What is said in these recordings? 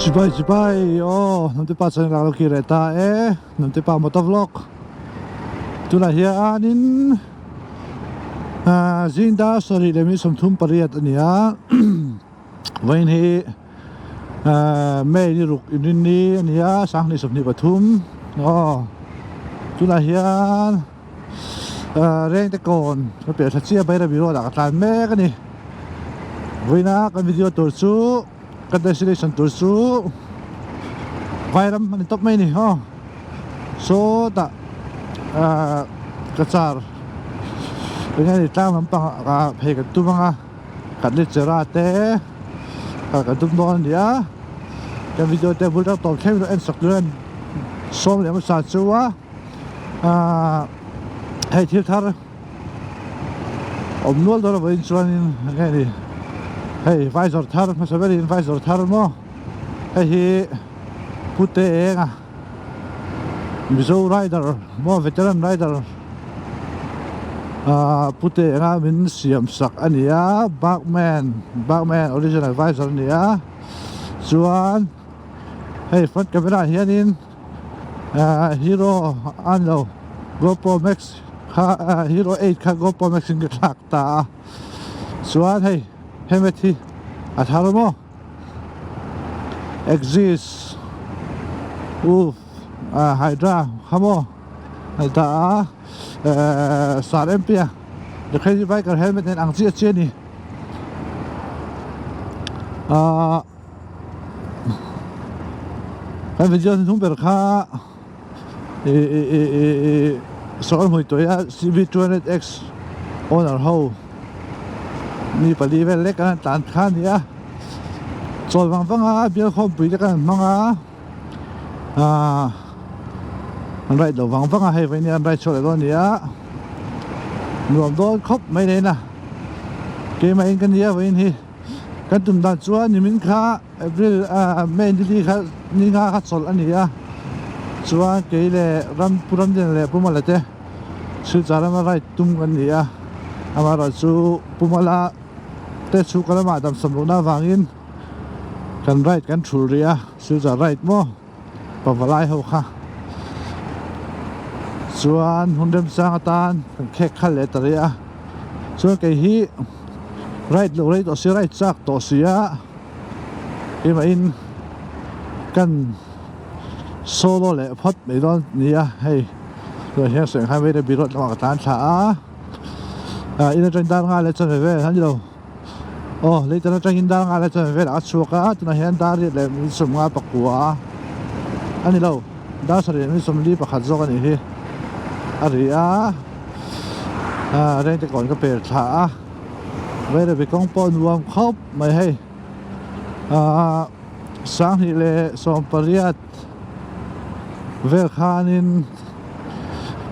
Chibai chibai aw hnamte pa chuan alo kir leh ta e hnamte pa motor vlog tunah hianin ahh zing dar sarih leh minute 38 a ni a vawiin hi ahh May ni ruk inrin ni a ni a sanghnih 23 aw tunah hian ahh rengte kawn ka piah tha chiah Bairabi road ah ka tlan mek a ni vawiina kan video tur chu Ka destination tur chu Vairam a ni tawp mai a ni aw sawtah ahh ka car eng nge ni tlang lampang ah phei kan tum ang a Katlichera te kal kan tum dawn a ni a kan video te bul tak tawp thleng en sak tur hian sawm leh hmasa chu a ahh hei thil thar. Awm nual dawn avangin chuanin enge ni hei visor thar hmasa berin visor thar maw hei hi pute eng a Mizo rider maw veteran rider ah pute eng a min siam sak a ni a Burgman Burgman original visor a ni a chuan hei front camera ah hianin. Ah hero a ni lo GoPro max kha ah hero 8 kha GoPro max in ka thlak ta a chuan hei helmet hi a thar maw Exis uff ah Hydra kha maw a dah a eh sar em pi a the crazy biker helmet nen ang chiah chiah a ni ah. Kan video hnung ber kha ih ih ih ih ih sawrkar hmui tawih a CV 200X owner ho mi pali vel lek an tlan kha a ni a chawl vang vang a bial khawmpui te kan han hmang a ahh an ride lo vang vang a hei vawiin hian an ride chhuak leh dawn a ni a nuam dawn khawp mai nei na keimah in ka nia vawiin hi. Kan tum dan chuan nimin kha April ah May ni li kha ni nga kha chawlh a ni a chuan kei leh ram Pu Ramliana leh Pu Mala te Silchar lama ride tum kan ni a amaherawhchu Pu Mala te chhungkaw lamah damsam lohna avangin kan ride kan thulh rih a Silchar ride maw pavalai ho kha chuan hun remchang atan kan khek khalh leh ta rih a chuan kei hi ride loh rei tawh si ride chak tawh si a keimah in kan solo leh phawt mai dawn a ni a hei tunah hian Senghain Vairebi road lamah ka tlan thla a ah in atangin dar nghal leh chuan vel a ni lo. Aw leitan atangin dar nga lai chuan velah a chhuak a tunah hian dar riat leh min 50 pakua a ni lo dar sarih leh min 41 zawk a nih hi a ri a ah reng te kawn ka per thla a Vairavi kawng pawh nuam khawp mai hei ah 2018 vel khanin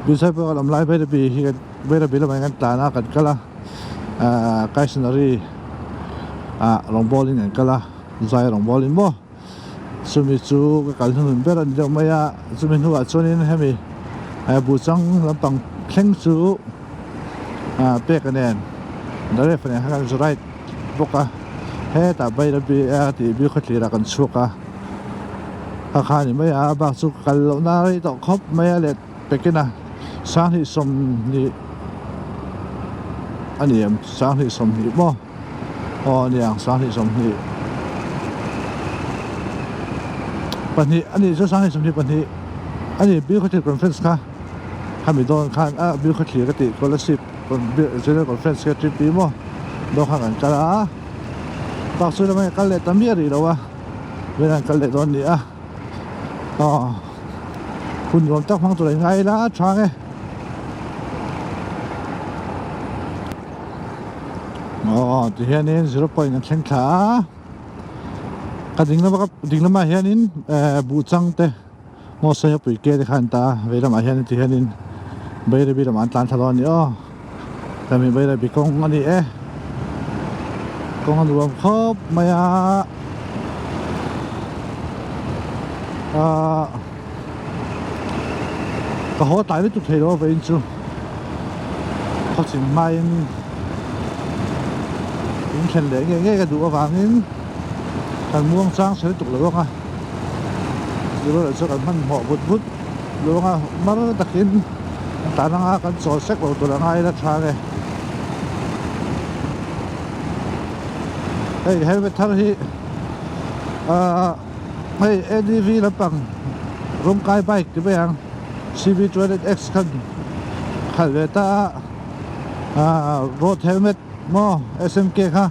Bisaipur kan awm lai Vairavi hi Vairavi lamah hian kan tlan a kan kal a. Ahh Kaisnari ah rawngbawl in an kal a zai rawngbawl in maw chumi chu ka kal hnun ber a ni deuh mai a chumi hnuah chuanin hemi buhchang lampang thleng chu ah pek a nen daref nen khan kan zu ride bawk a hetah Bairabi a tih bial khawthlir ah kan chhuak a kha kha a ni mai a bak chu ka kal loh na rei tawh khawp mai a let Pekin a 2020 a ni em 2020 maw aw a ni ang 2020 pahnih a nih chu 2022 a ni Bill Khawthil Conference kha. Khami dawn khan a Bilkhawthlir ka tih Kolasib General Conference kha trip pi maw dawn khan kan kal a bak chu lamah kal leh ta miah rih lo a velah an kal leh dawn a ni a aw hun nuam tak hmang tur a inngai ila a tha ang e aw tihianin zero point an thleng thla a ka ding lama ding lamah hianin eh buh chang te. Maw sawi a pui ke te kha an ta a vei lamah hian ti hianin Bairabi lamah an tlan thla dawn a ni aw hemi Bairabi kawng a ni e kawng a nuam khawp mai a ahh ka haw tlai lutuk thei lo a vawiin chu khawchhim hmain in thlen leh ngei ngei ka duh avangin kan muang chang chhe lutuk lo ang a. Zirlai chu kan hmanhmawh vut vut luang a mar takin an tan anga kan chawl sek lo tur a ngai la tha nge hei helmet thar hi ahh hei adv lampang rawngkai bike ti mai ang cv200x khan khalh ve ta a ahh road helmet maw smk kha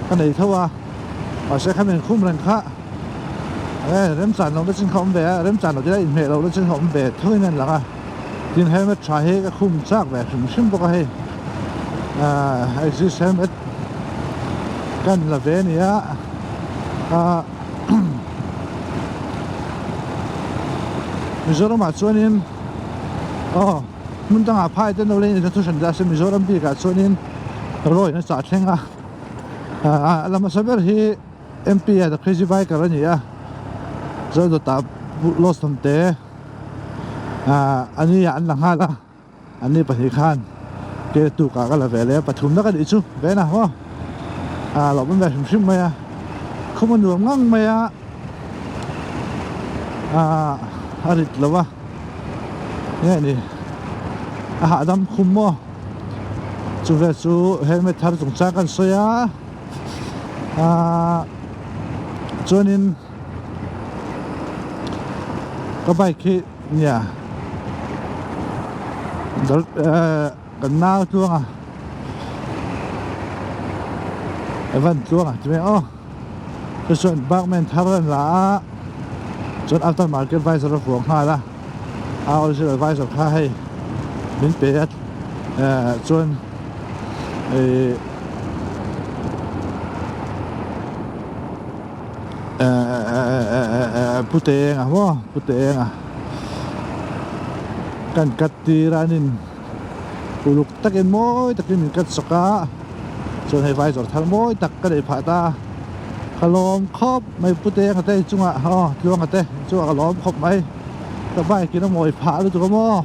ka nei tho a mahse kha min khum reng kha. E remchan lohna chin kha awm ve a remchan loh tila inhmeh lohna chin kha awm ve tho in a lang a tin helmet tha hi ka khum chak ve hrim hrim bawk a hei ahh exist helmet kan la ve a ni a ahh Mizoram ah chuanin aw hmun dangah phai te an lo la in thu hran ta se Mizoram bikah chuanin rawin a chah thleng a ahh a la hmasa ber hi. MP a the crazy biker a ni a chuan dawtah lost awm te ah a ni ah an la nghal a an ni pahnih khan ke tuk ah ka la ve leh a pathum na ka nih chu ven a maw ah lo awm ve hrim hrim mai a khawm a nuam ngang mai a ah a rit lo a nge ni a hahdam khum maw chuvel chu helmet thar chungchang kan sawi a. Ahh chuanin ka bike hi nia dal ehh kan nau tluang a Evan tluang a ti mai aw chu chuan bakman thar an la a chuan after market visor a vuah nghal a a original visor kha hei min pe a ehh chuan ehh ehh pu te eng a maw pu te eng a kan cut tir a an in uluk takin mawi takin min cut sawk a chuan hei visor thar mawi tak ka neih phah ta ka lawm khawp mai pu te eng a te chungah aw tluanga te chungah ka lawm khawp mai ka bike in a mawi phah lutuk a maw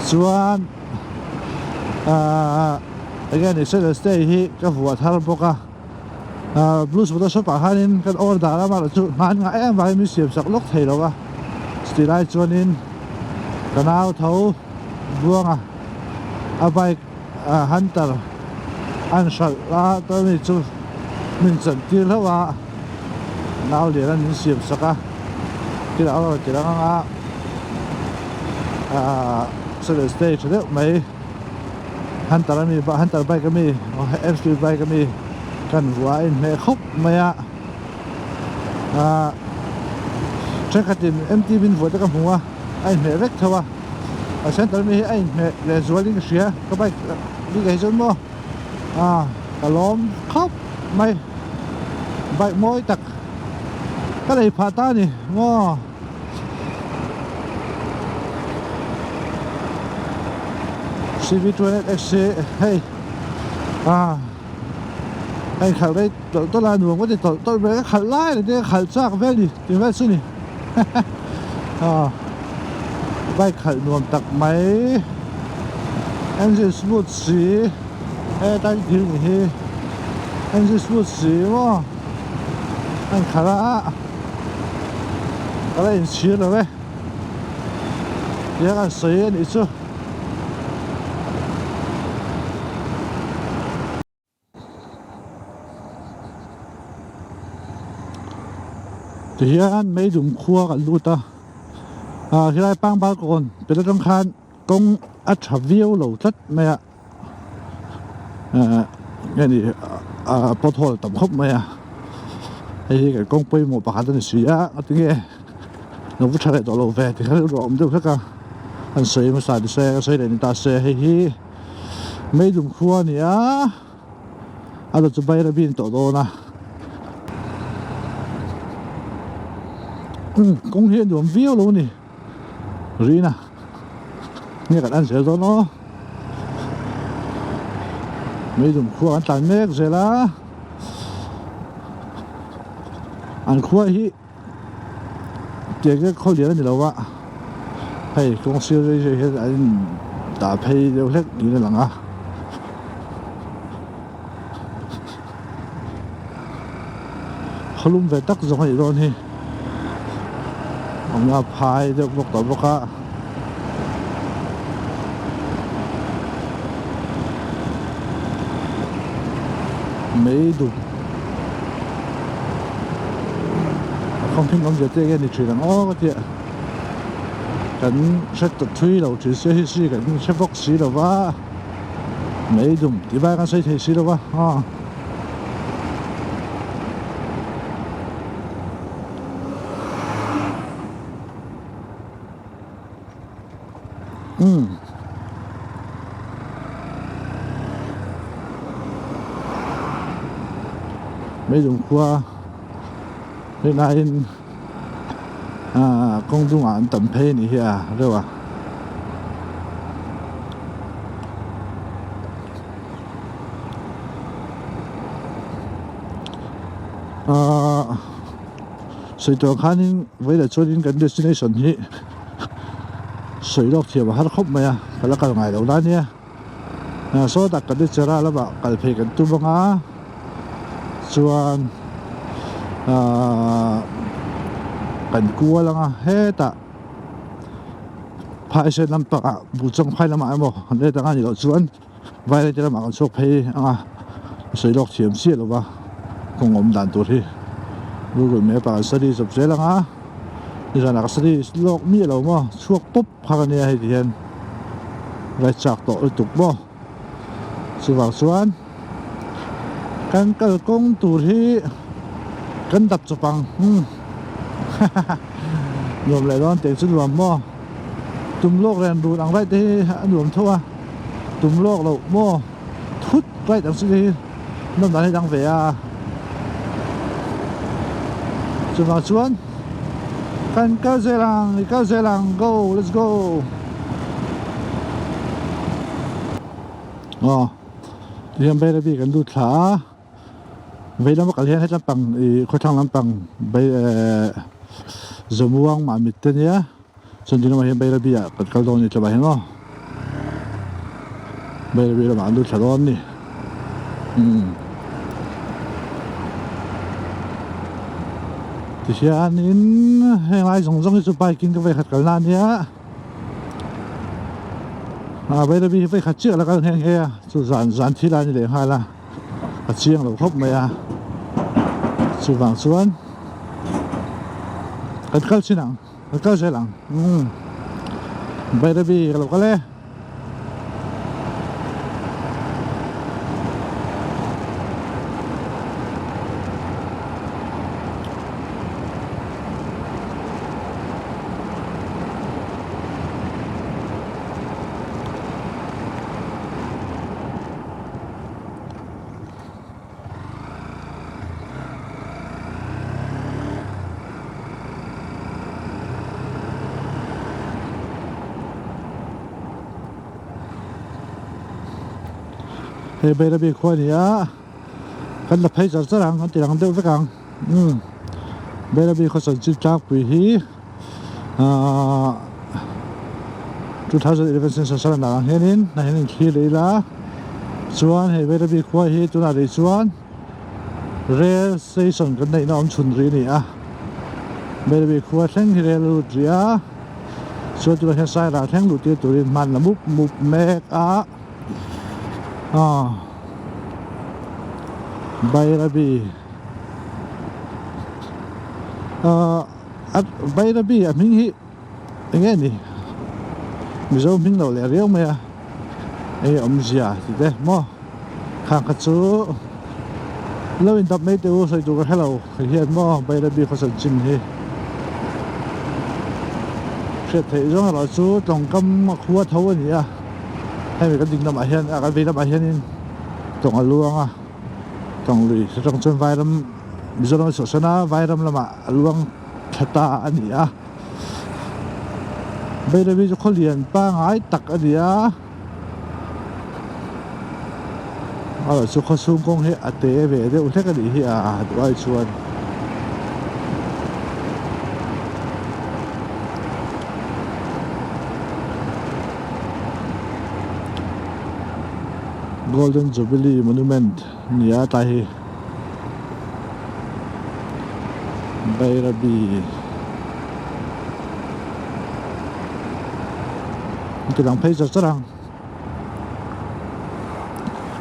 chuan ahh enge ni sailor stay hi ka vuah thar bawk a ahh blues photoshop ah khanin kan order a amaherawhchu hman ngah em vangin min siam sak lawk thei lo a chutih lai chuanin ka nau tho buanga a bike ah hunter an hralh a chuan chu min chan tir hlauh a nau lian a min siam sak a thil a rawn ti rang ang a ahh sailor stay tha deuh mai hunter ami hunter bike ami enfield bike ami kan vuah a inhmeh khawp mai a ahh thenkhatin M_T min vuah te ka hmu a a inhmeh vek tho a a center ami hi a inhmeh leh zualin ka hria ka bike bik ah hi chuan maw ah ka lawm khawp mai bike mawi tak ka lei phah ta a ni maw. CV200 X hi hei ah a inkhalh rei tawlh tawlh a nuam ka ti tawlh tawlh mai ka khalh lai reng te ka khalh chak vel ni tih vel chu ni ah bike khalh nuam tak mai engine smooth si hetlai thil ni hi engine smooth si maw a inkhalh a ka la inchhir lo e tia kan sawi a nih chu. Tihian meidum khua kan lut a. Ah helai pangbal kawn pel atang khan kawng a tha viau lo tlat mai a eh nge ni ah pothole tam khawp mai a hei hi kan kawng pawimawh pakhat a ni si a ngatinge lo va tha leh tawh lo ve ti kha rilru a awm deuh hlek a an sawi hmasa ni se ka sawi leh ni ta se hei hi meidum khua a ni a. A la chu Bairabi an tawh dawn a. Umm kawng hi a nuam viau lo a ni. Rina nge kan en zel dawn aw. Meidum khua an tlan mek zel a. An khua hi tiang hian khaw lian a ni lo a. Hei kawng sir zui zui hian an in dah phei deuh hlek niin a lang a. Khawlum ve tak zawng a nih dawn hi awmna phai deuh bawk tawh bawk a. Mei dup a khawmhim awmzia te enge ni thin ang aw ka tia kan hre ta thui lo thin sia hi si kan hre bawk si lo va. Mei dum tih vai kan sawi thei si lo va aw. Umm. Mei dum khua rinaiin ah kawng dungah an tam phei a nih hi a reuh a. Ah sawi tur khanin vawi leh chuanin kan destination hi sawi lawk thiam a har khawp mai a ka la kal ngai lo la nia ah sawtah kan chera lamah kal phei kan tum ang a chuan ahh kan kual ang a hetah phai sen lampangah buhchawng phai lamah emaw an let ang a nih loh chuan vairengte lamah kan chhuak phei ang a sawi lawk thiam chiah lo va kawng awm dan tur hi google map ah kan study chawp zel ang a nizanah ka study lawk miah lo maw chhuak pawp phak a nia hei ti hian vai chak tawh lutuk maw chuvang chuan kan kalkawng tur hi kan dap chawp ang umm hahaha nuam leh dawn teh chu nuam maw tum lawk ren run ang raih te hi a nuam tho a tum lawk loh maw thut raih ang chi te hi nawm dan hi dang ve a chuvang chuan kan kal zel ang i kal zel ang go let's go aw tihian Bairabi kan lut thla a vei lama kal hian hetlam pang ih khawthlang lampang bai ehh Zamuang Mahmit te nia chuan ding lamah hian Bairabi ah kan kal dawn a ni tlawmah hian aw Bairabi lamah an lut thla dawn a ni umm tihianin heng lai zawng zawng hi chu bike in ka vei khat kalna a nia. Ah Bairabi hi vawikhat chiah la kal nghe nghe a chu zan zan thil a ni leh nghal a a chiang lo khawp mai a chuvang chuan kan kal chin ang kan kal zel ang umm Bairabi ka lo kal e. Hei Bairabi khua a ni a kan la phei char char ang kan ti lang deuh vek ang umm Bairabi khaw chanchin tlangpui hi ahh 2011 census a lan ang hianin a hian inthlir leh ila chuan hei Bairabi khua hi tunah rih chuan Rail station kan neihna awm chhun rih a ni a Bairabi khua thleng hi rail a lut rih a chuan tunah hian Sairah thleng luh tir turin hman la mup mup mek a aw Bairabi ahh Bairabi a hming hi. Enge ni Mizo hming lo leh riau mai a enge awmzia ti te maw khang kha chu lo in dap mai teh u sawi tur ka hre lo hei hian maw Bairabi khawsat chin hi hriat theih zawng erawh chu tawngkam a khua tho a ni a hemi kan ding lamah hian a kan vei lamah hianin tawng a luang a tawng lui atang chuan vairam Mizoram a chhuahsan a vairam lamah a luang tha ta a ni a. Bairabi chu khaw lian pangai tak a ni a erawh chu khaw chhung kawng hi a te ve deuh hlek a nih hi a duh ai chuan Golden Jubilee Monument a ni a tlai hi. Bairabi an ti lang phei char char ang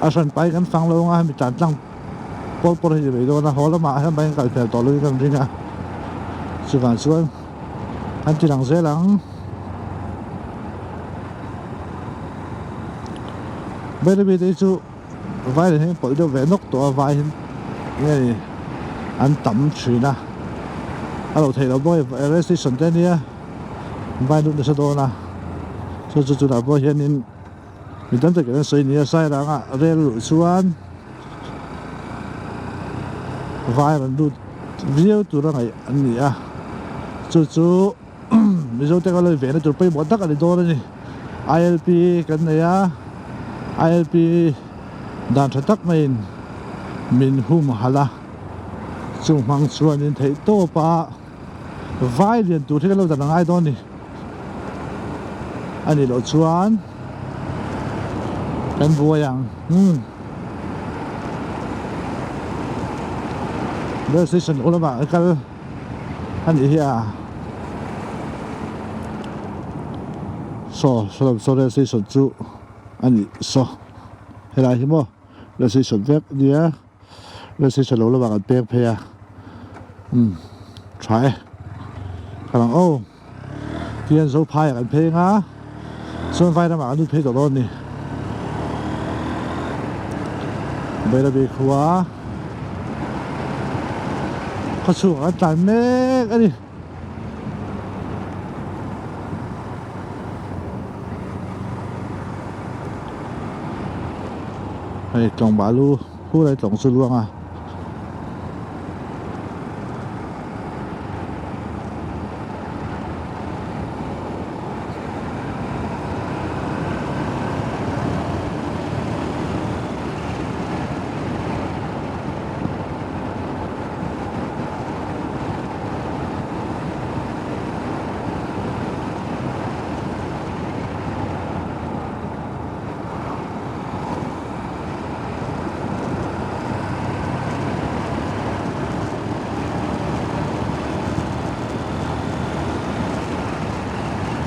a hran pai kan fang lo anga hemi tlan tlang pawr pawr hi ni mai dawn a haw lamah hian bike an kal hmel tawh lovin kan ring a chuvang chuan an ti lang zel ang Bairabi te hi chu. Vai nen hian pawlh deuh ve nawk tawh a vai hian nge ni an tam thin a a lo theih loh bawk a rail station te ania vai lut nasa dawn a chu chu tunah pawh hianin mi tam takin an sawi nia sairanga rail luh chuan vai rawn lut viau tura ngaih an ni a chu chu Mizo te ka lo vehna tur pawimawh tak a ni dawn a ni. ILP kan nei a, ILP dan tha tak maiin min hum halh a, chung hmang chuanin theih tawp a vai lian tur hi kan lo dan a ngai dawn a ni. A nih loh chuan kan buai ang. Umm. Rail station lamah kal. A nih hi a saw saw saw rail station chu a nih saw helai hi maw rail station vek a nia rail station lo lamah kan peng phei a umm tha e ka lang aw tihian zophai ah kan phei anga chuan vai ramah kan lut phei tawh dawn a ni Bairabi khua khaw chhungah kan tlan mek a ni. Hei tlawng balu khulai tlawng chu luang a.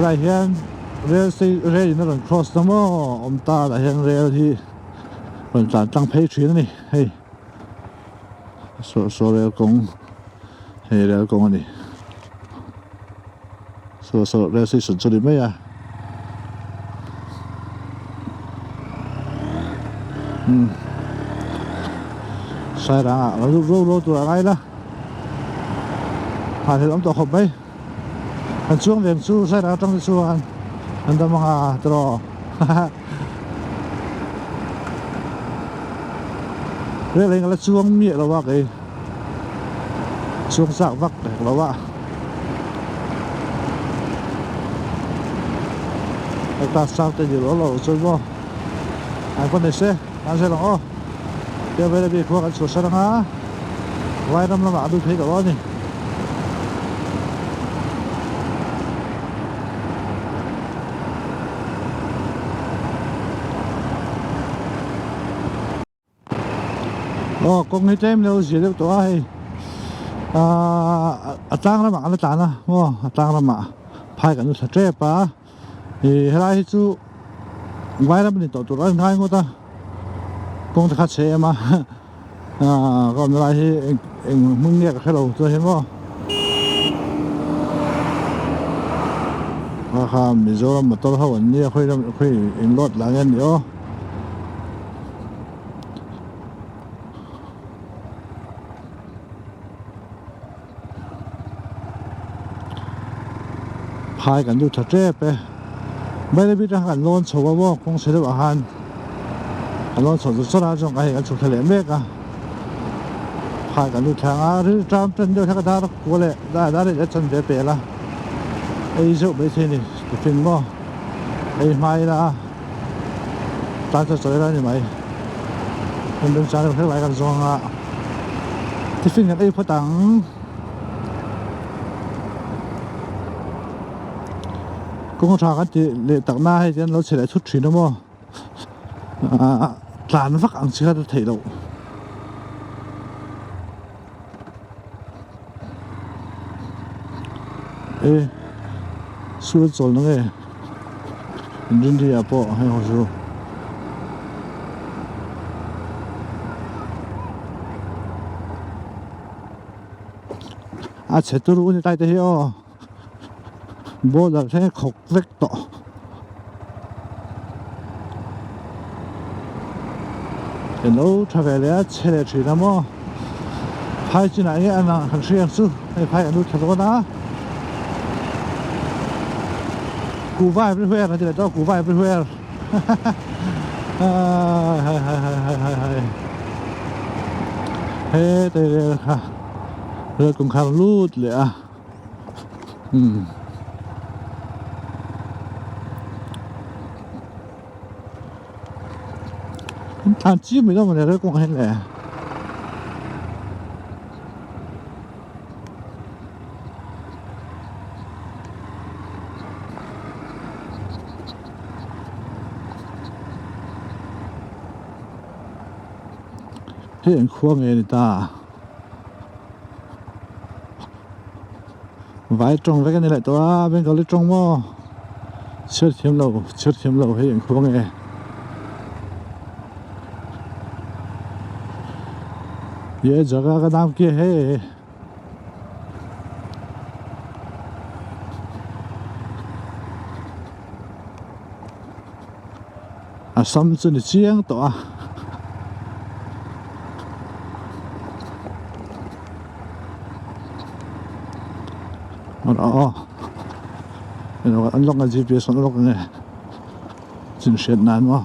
Helai hian rail rail in a rawn cross na maw awm ta lah hian rail hi rawn tlan tlang phei thin a ni hei saw saw rail kawng hei rail kawng a ni saw saw rail station chu a ni mai a umm sairang ah lo ro ro tur a ngai la hah hlelh awm tawh khawp mai. Kan chuang veng chu sairang atang te chuan an dam anga tiraw rel hi ka la chuang miah lo a kei chuang chak vak hek lo a heta sang te ni lo lo chuan maw an pawn nei se an zir ang aw tia vela bik khua kan chhuah san anga vairam lamah an lut phei tawh a ni. Aw kawng hi tlem lo zia deuh tawh a hei ahh a tlang ramah kan la tlan a maw a tlang ramah phai kan lu thla tep a ih helai hi chu vairam a ni tawh tur a ngai ngawt a kawng te kha chhe em a ahh ka awmna lai hi eng eng hmun nge ka hre lo chuan hian maw. Kha kha Mizoram motor ho an nia khawi lam khawi in load lah nge an nih aw. Phai kan duh tha tep e. Bairabi atang khan kan lawn chho a maw kawng chhe deuh ah khan kan lawn chho zawt zawt a chuan hei kan chhuk thla leh mek a. Phai kan lut thlang a rilṭam ṭan deuh hlek a dar kua leh dar dar leh chan ve pel a ei zeuh maithei a ni tiffin maw ei hma ila tan chu a chawi ila a ni mai hun remchang deuh hlek lai kan zawng a tiffin kan ei phawt ang kawng tha kan tih leh tak na hei hian lo chhe leh thut thin a maw. Ahh tlan vak ang chi kha chu theih loh. E sul chawl na nge inrinri ah pawh hei ho chu. A chhe turu ni tai te hi aw border thleng a khawk vek tawh. Eng tha ve leh a chhe leh thin a maw phai chinah nge an ang kan hria ang chu hei phai an lut thla dawn a kuhva everywhere an ti leh tawh a kuhva everywhere hai hai hai hai hai hai he rel kha rel kawngkhar lut leh a. Umm. An tlan chiu mai dawn mawle rel kawngah hian le. Hei an khua nge ni ta. Vai tawng vek a ni leh tawh a Bengali tawng maw chhiar thiam lo chhiar thiam lo hei engkhua nge ye jagah ka naam kya hai a sam chu ni chiang tawh a. An lawk a gps an lawk nge chin hriat nan maw.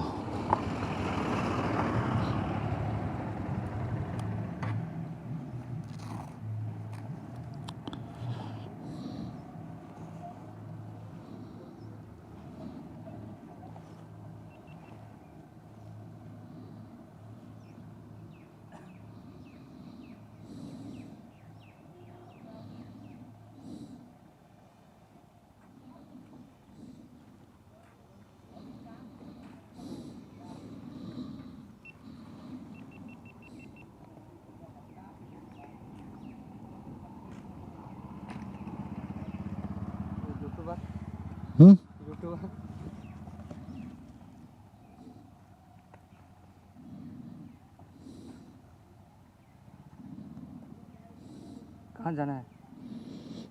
Hmm? कहाँ जाना है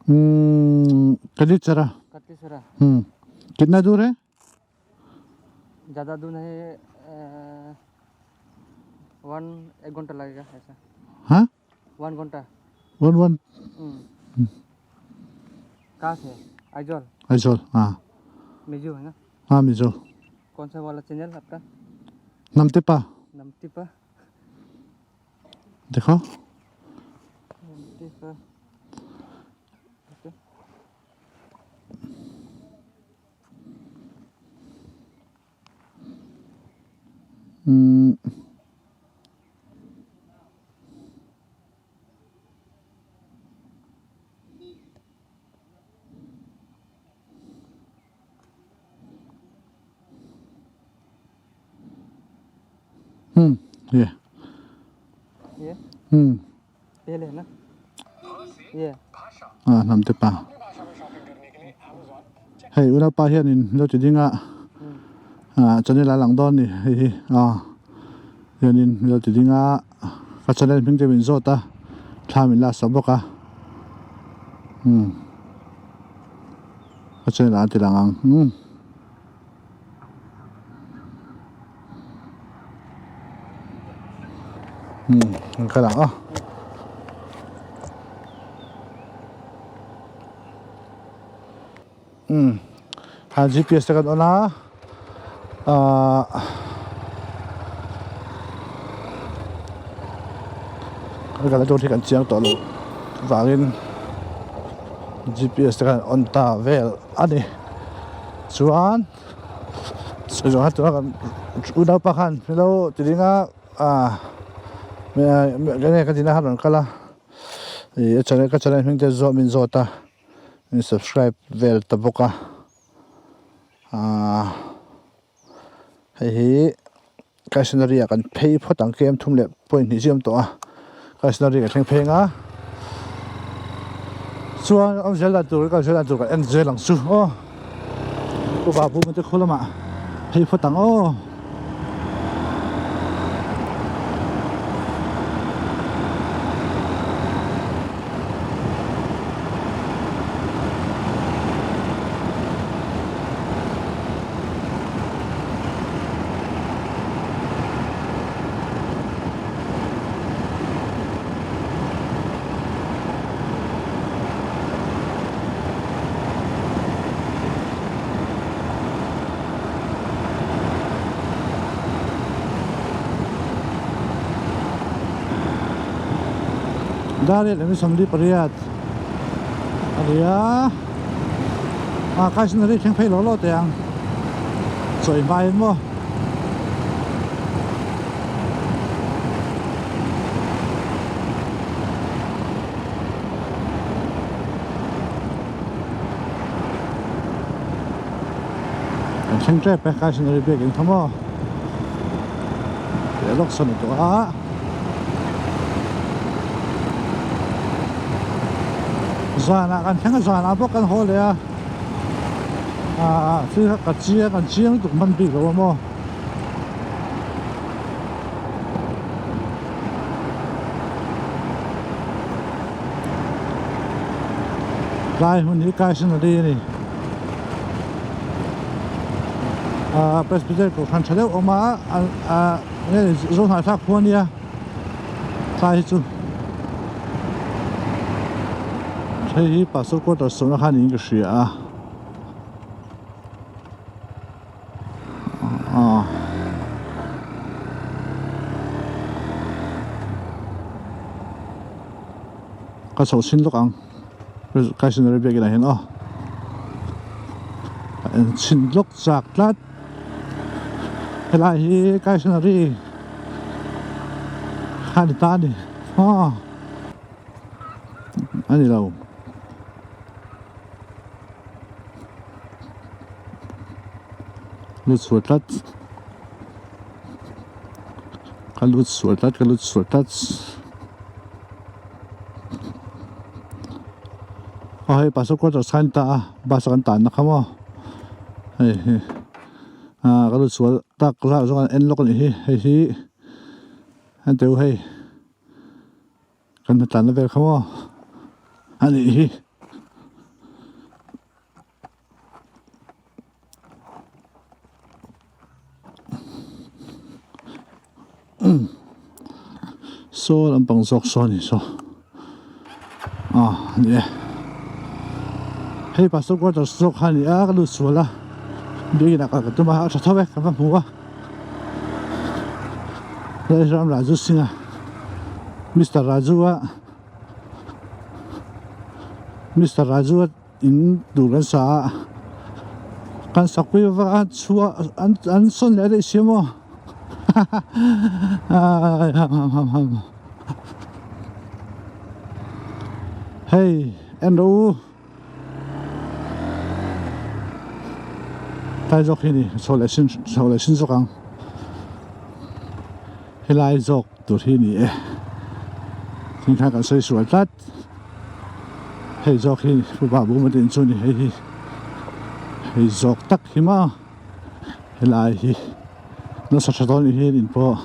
हम्म कलिचरा कटलीसरा हम्म कितना दूर है ज़्यादा दूर नहीं वन एक घंटा लगेगा ऐसा हाँ वन घंटा वन वन हम्म। कहाँ से आइजॉल आइजॉल हाँ मिजो है ना हाँ मिजो कौन सा वाला चैनल आपका नमतेपा नमतीपा देखो नमतीपा हम्म हम्म ये ये हम्म पहले है ना ये a hnam te pa hei ula pa hianin lo ti ding a ah channel a lang dawn a ni hei hi a hianin lo ti ding a ka channel hming te min zawt a thla min la sak bawk a umm. Ka channel ah an ti lang ang umm. Umm an kal ang aw. Umm khan GPS te kan on a ahh kan kalna tur hi kan chiang tawh loh vangin GPS te khan on ta vel a ni chuan sawi tura kan unaupa khan hilo ti ding a ahh ka tina khan rawn kal a ih a channel ka channel hming te zawh min zawt a. In subscribe vel ta bawk a ahh hei hi kaisnari ah kan phei phawt ang kem thum leh point hnih zim tawh a kaisnari ka thleng pheng a chuan awm zel dan tur kal zel dan tur kan en zel ang chu aw pu babu te khu lamah phei phawt ang aw. Dar leh 48 a ni a ah kaisnari thleng phei lo lo teh ang chawi hmain maw. Kan thleng tep e Kaisnari biak in kha maw tih lawk sawn a tawh a zanah kan thleng a zanah bawk kan haw leh a ah thil kha ka chiang kan chiang lutuk hman bik lo a maw. Tlai hmun hi Kaisnari a ni ah Presbyterian kohhran tha deuh awm a ah nge Zohnah thlak khua ania tlai hi chu hei hi Pastor quarters chawlhna kha niin ka hria a. Ah. Ka chho chhin lawk ang Kaisnari biak inah hian aw a en chhin lawk chak tlat helai hi Kaisnari kha ni ta a ni aw a ni lo. Lut sual tlat ka lut sual tlat ka lut sual tlat aw hei pastor quarter sign ta a bus a kan tan na kha maw hei hi ah ka lut sual tak zah zawng an en lawk a nih hi hei hi an teu hei. Kan hnatlanna vel kha maw a nih hi. Saw lampang zawk saw a ni saw ah a ni e hei pastor quarters zawk kha a ni a ka lut sual a biakin ah kal ka tum a a tha tho e ka va hmu a. Ram Raju Singh a Mister Raju a Mister Raju a in tur kan sa a kan sakpui vak a chhuah an an sawn leh daih si maw hahaha ham ham ham ham hei en rawh u. Tlai zawk hi ni chho leh sin chho leh sin zawk ang helai zawk tur hi ni e thing khan kan sawi sual tlat hei zawk hi pu babu maw tin chu ni hei hi hei zawk tak hi maw helai hi nasa tha dawn ni hian in pawh.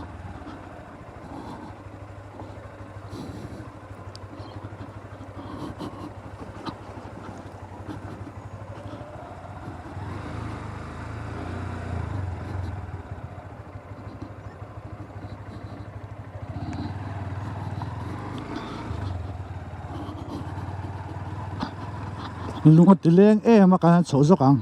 Lung a ti leng em a kan han chhoh zawk ang.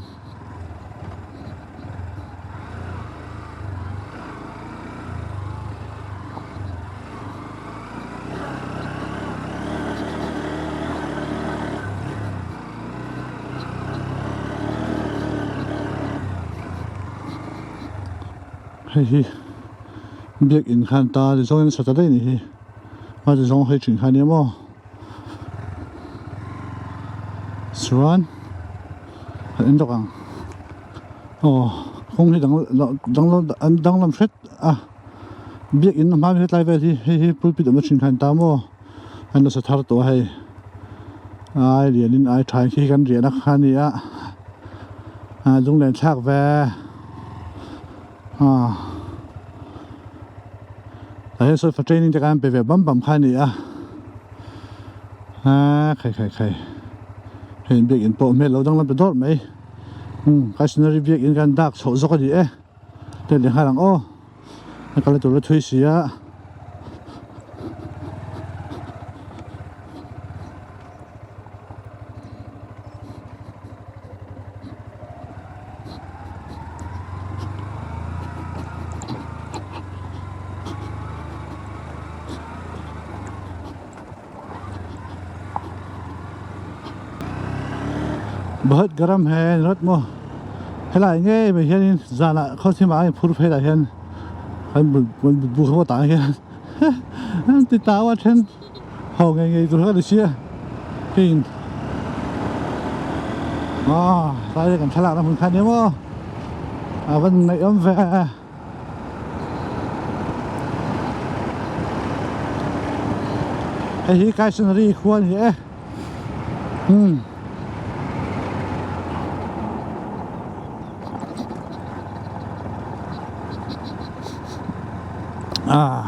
Hei hi biakin khan ta ni zawngin a sa ta daih a nih hi a ti zawng hei thin kha nia maw chuan kan en lawk ang aw kawng hi dang dang danglam hret a biakin hma hetlai vel hi hei hi pulpit awmna thin kha an ta maw an la sa thar tawh a hei ai lianin ai tha khi kan riahna kha a ni a lunglen thlak ve ah tah hian solfa training te khan an pe ve bam bam kha a ni a ah khai khai khai hei biakin pawh hmel lo danglam ta dawrh mai umm kaisnari biakin khan dak chhoh zawk a ni e hei leh nghal ang aw. A kal tur a thui si a. Bahut garam hai ringawt maw helai ngei mai hianin zanah khawchhimah a inphur phei lah hian kan bu kha tah hian an ti tau a then ho ngei ngei tur kha a ni sia hei aw tlai kan thlalak na hmun kha nia maw a van ngaihawm ve. Hei hi Kaisonari khua a ni e umm ah.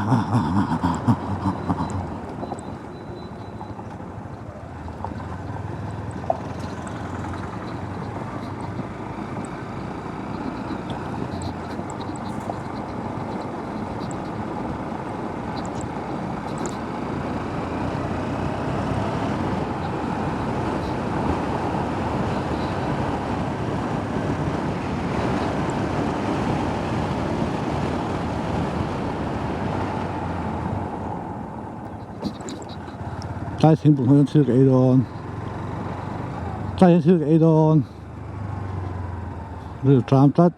Tlai thingpui hmang hian thil ka ei dawn tlai hian thil ka ei dawn. Ril tram tlat.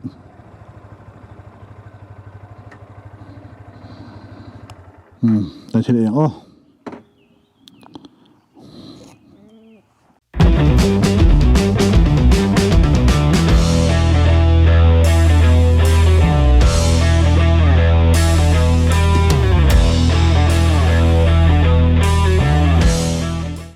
Umm kan thil eng aw.